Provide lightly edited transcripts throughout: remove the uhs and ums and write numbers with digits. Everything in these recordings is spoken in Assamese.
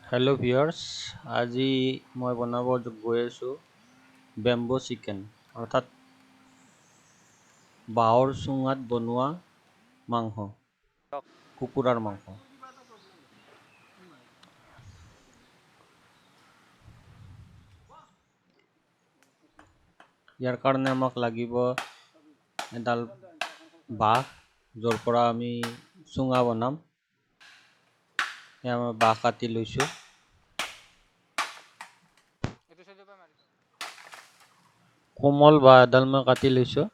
হেল্ল' ভিউয়াৰ্স, আজি মই বনাব গৈ আছোঁ বেম্বো চিকেন, অৰ্থাৎ বাঁহৰ চুঙাত বনোৱা মাংস, কুকুৰাৰ মাংস। ইয়াৰ কাৰণে আমাক লাগিব এডাল বাঁহ, য'ৰ পৰা আমি চুঙা বনাম। মই বাঁহ কাটি লৈছোঁ। কোমল বাঁহ এডাল মই কাটি লৈছোঁ।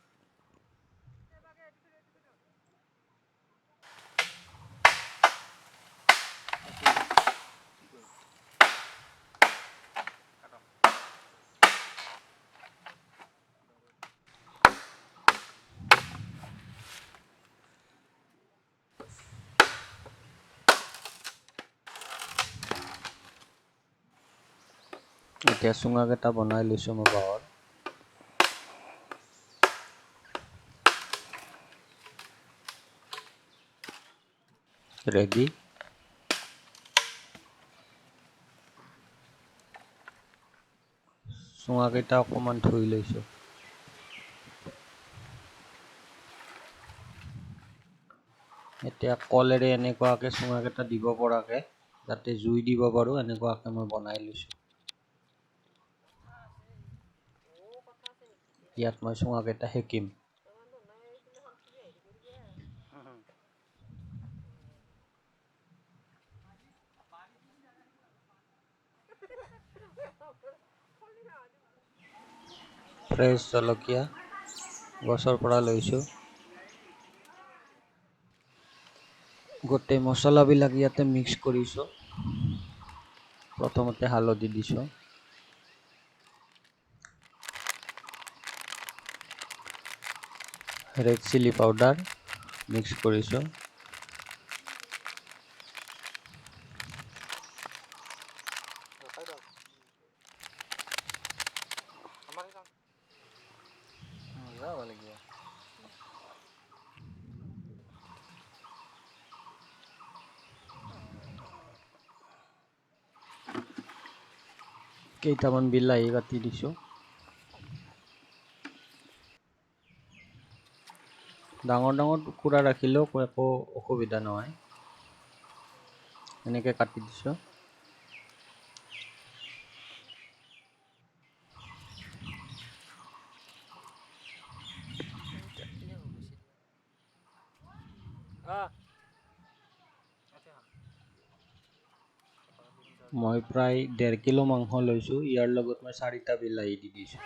এতিয়া চুঙাকেইটা বনাই লৈছোঁ মই বাঁহৰ। ৰেডি। চুঙাকেইটা অকণমান ধুই লৈছোঁ। এতিয়া কলেৰে এনেকুৱাকৈ চুঙাকেইটা দিব পৰাকৈ, যাতে জুই দিব পাৰোঁ, এনেকুৱাকৈ মই বনাই লৈছোঁ। ইয়াত মই চুঙাকেইটা সেকিম। ফ্ৰেছ জলকীয়া গছৰ পৰা লৈছোঁ। গোটেই মছলাবিলাক ইয়াতে মিক্স কৰিছোঁ। প্ৰথমতে হালধি দিছোঁ, ৰেড চিলি পাউডাৰ মিক্স কৰিছোঁ, কেইটামান বিলাহী কাটি দিছোঁ। ডাঙৰ ডাঙৰ টুকুৰা ৰাখিলেও একো অসুবিধা নহয়, এনেকৈ কাটি দিছোঁ। মই প্ৰায় 1.5 কিলো মাংস লৈছোঁ। ইয়াৰ লগত মই 4টা বিলাহী দি দিছোঁ।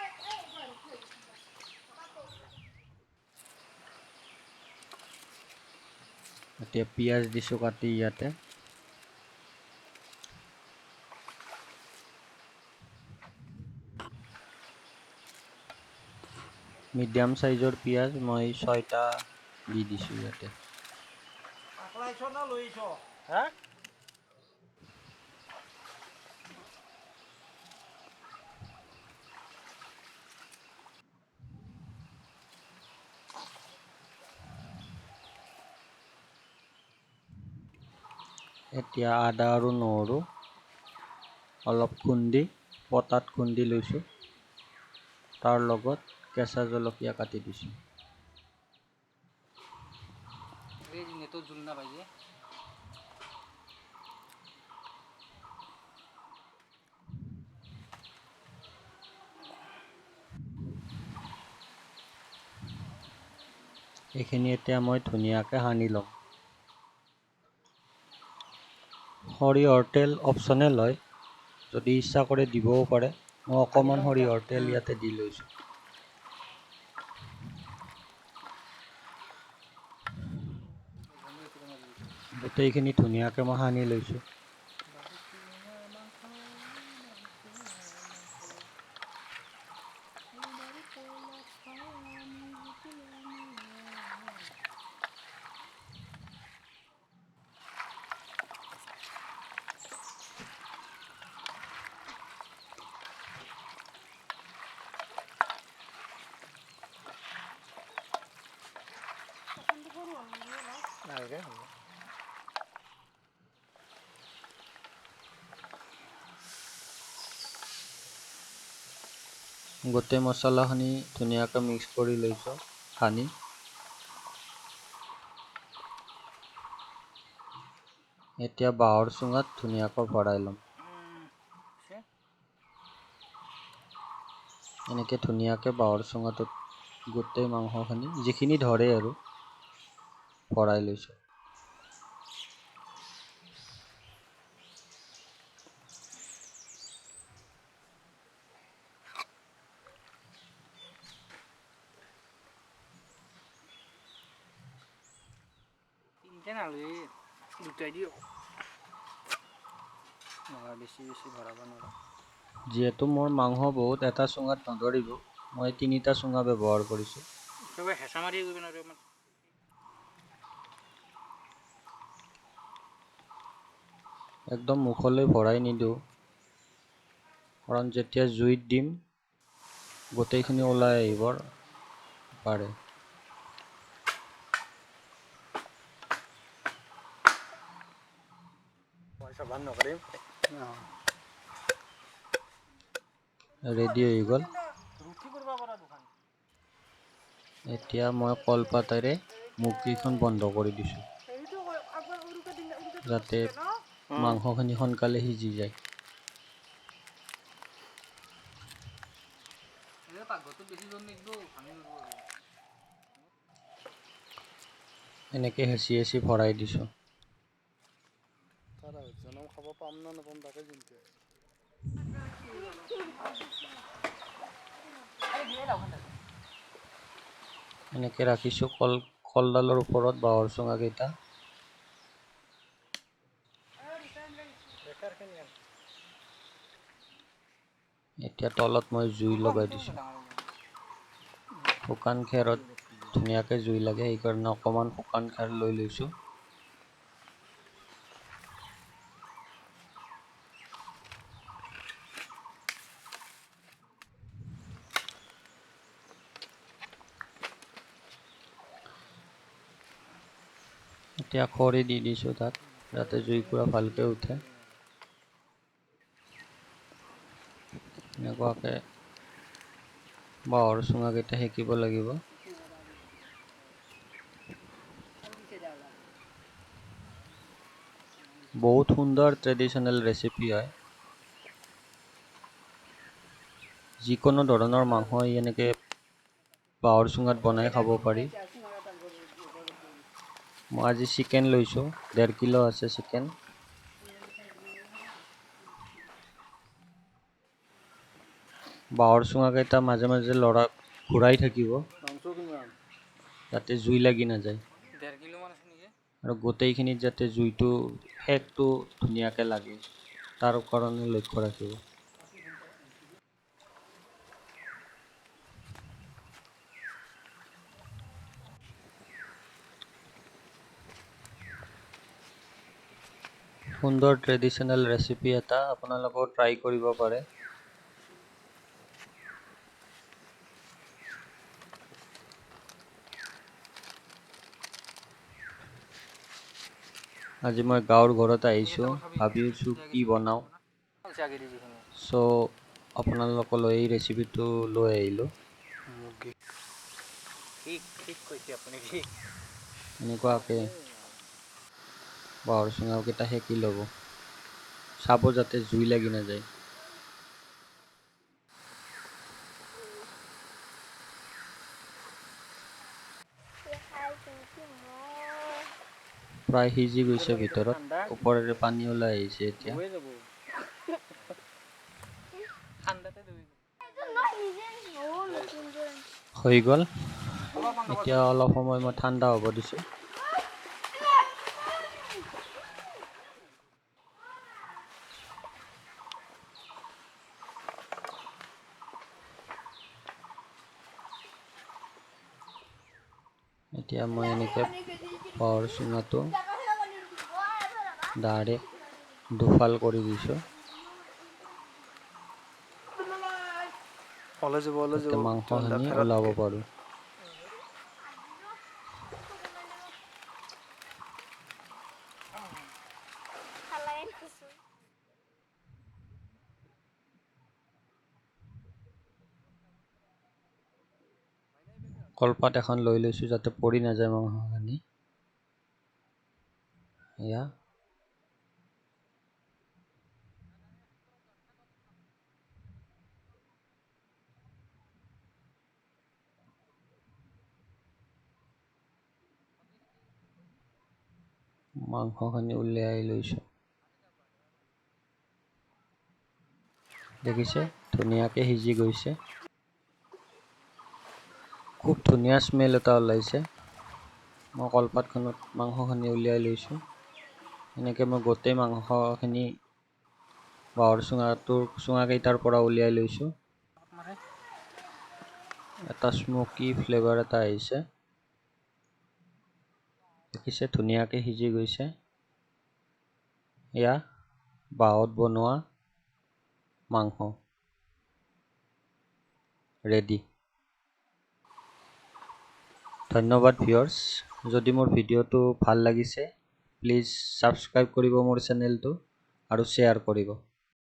এতিয়া পিঁয়াজ দিছোঁ কাটি ইয়াতে। মিডিয়াম চাইজৰ পিঁয়াজ মই 6টা দি দিছোঁ ইয়াতে। এতিয়া আদা আৰু নহৰু অলপ খুন্দি, পটাত খুন্দি লৈছোঁ। তাৰ লগত কেঁচা জলকীয়া কাটি দিছোঁ। এইখিনি এতিয়া মই ধুনীয়াকৈ সানি ল'ম। সৰিয়হৰ তেল অপশ্যনেল হয়, যদি ইচ্ছা কৰে দিবও পাৰে। মই অকণমান সৰিয়হৰ তেল ইয়াতে দি লৈছোঁ। গোটেইখিনি ধুনীয়াকৈ মই সানি লৈছোঁ। গোটেই মছলাখিনি ধুনীয়াকৈ মিক্স কৰি লৈছোঁ সানি। এতিয়া বাঁহৰ চুঙাত ধুনীয়াকৈ ভৰাই ল'ম। এনেকৈ ধুনীয়াকৈ বাঁহৰ চুঙাটোত গোটেই মাংসখিনি যিখিনি ধৰে আৰু ভৰাই লৈছোঁ। যিহেতু মোৰ মাংস বহুত, এটা চুঙাত নধৰিব, মই 3টা চুঙা ব্যৱহাৰ কৰিছোঁ। একদম মুখলৈ ভৰাই নিদিওঁ, কাৰণ যেতিয়া জুইত দিম গোটেইখিনি ওলাই আহিব পাৰে। ৰেডি হৈ গ'ল। এতিয়া মই কলপাতেৰে মুখকেইখন বন্ধ কৰি দিছোঁ, যাতে মাংসখিনি সোনকালে সিজি যায়। এনেকৈ হেঁচি হেঁচি ভৰাই দিছোঁ। এনেকৈ ৰাখিছোঁ কলডালৰ ওপৰত বাঁহৰ চুঙাকেইটা। এতিয়া তলত মই জুই লগাই দিছোঁ। শুকান খেৰত ধুনীয়াকৈ জুই লাগে, সেইকাৰণে অকণমান শুকান খেৰ লৈ লৈছোঁ। এতিয়া খৰি দি দিছোঁ তাত, যাতে জুইকুৰা ভালকৈ উঠে। এনেকুৱাকৈ বাঁহৰ চুঙাকেইটা সেকিব লাগিব। বহুত সুন্দৰ ট্ৰেডিশ্যনেল ৰেচিপি হয়। যিকোনো ধৰণৰ মাংস এনেকৈ বাঁহৰ চুঙাত বনাই খাব পাৰি। মই আজি চিকেন লৈছোঁ, 1.5 কিলো আছে চিকেন। বাঁহৰ চুঙাকেইটা মাজে মাজে লৰা ঘূৰাই থাকিব, যাতে জুই লাগি নাযায়, আৰু গোটেইখিনিত যাতে জুইটো সেকটো ধুনীয়াকৈ লাগে তাৰ কাৰণে লক্ষ্য ৰাখিব। সুন্দৰ ট্ৰেডিশ্যনেল ৰেচিপি এটা, আপোনালোকেও ট্ৰাই কৰিব পাৰে। আজি মই গাঁৱৰ ঘৰত আহিছোঁ, ভাবিছোঁ কি বনাওঁ, চ' আপোনালোকলৈ এই ৰেচিপিটো লৈ আহিলোঁ। এনেকুৱাকৈ বাঁহৰ চুঙাকেইটা সেকি ল'ব, চাব যাতে জুই লাগি নাযায়। প্ৰায় সিজি গৈছে, ভিতৰত ওপৰেৰে পানী ওলাই আহিছে। এতিয়া হৈ গ'ল। এতিয়া অলপ সময় মই ঠাণ্ডা হ'ব দিছোঁ। এতিয়া মই এনেকৈ বাঁহৰ চুঙাটো ডাইৰেক্ট দুফাল কৰি দিছোঁ, যাতে মাংসখিনি ওলাব পাৰোঁ। কলপাত এখন লৈ লৈছোঁ যাতে পৰি নাযায় মাংসখিনি। এয়া মাংসখিনি উলিয়াই লৈছোঁ। দেখিছে, ধুনীয়াকৈ সিজি গৈছে। খুব ধুনীয়া স্মেল এটা ওলাইছে। মই কলপাতখনত মাংসখিনি উলিয়াই লৈছোঁ। এনেকৈ মই গোটেই মাংসখিনি বাঁহৰ চুঙাটোৰ চুঙাকেইটাৰ পৰা উলিয়াই লৈছোঁ। এটা স্মকি ফ্লেভাৰ এটা আহিছে। দেখিছে, ধুনীয়াকৈ সিজি গৈছে। এয়া বাঁহত বনোৱা মাংস ৰেডি। ধন্যবাদ ভিউৱাৰ্ছ। যদি মোৰ ভিডিঅ'টো ভাল লাগিছে, প্লিজ ছাবস্ক্ৰাইব কৰিব মোৰ চেনেলটো আৰু শ্বেয়াৰ কৰিব।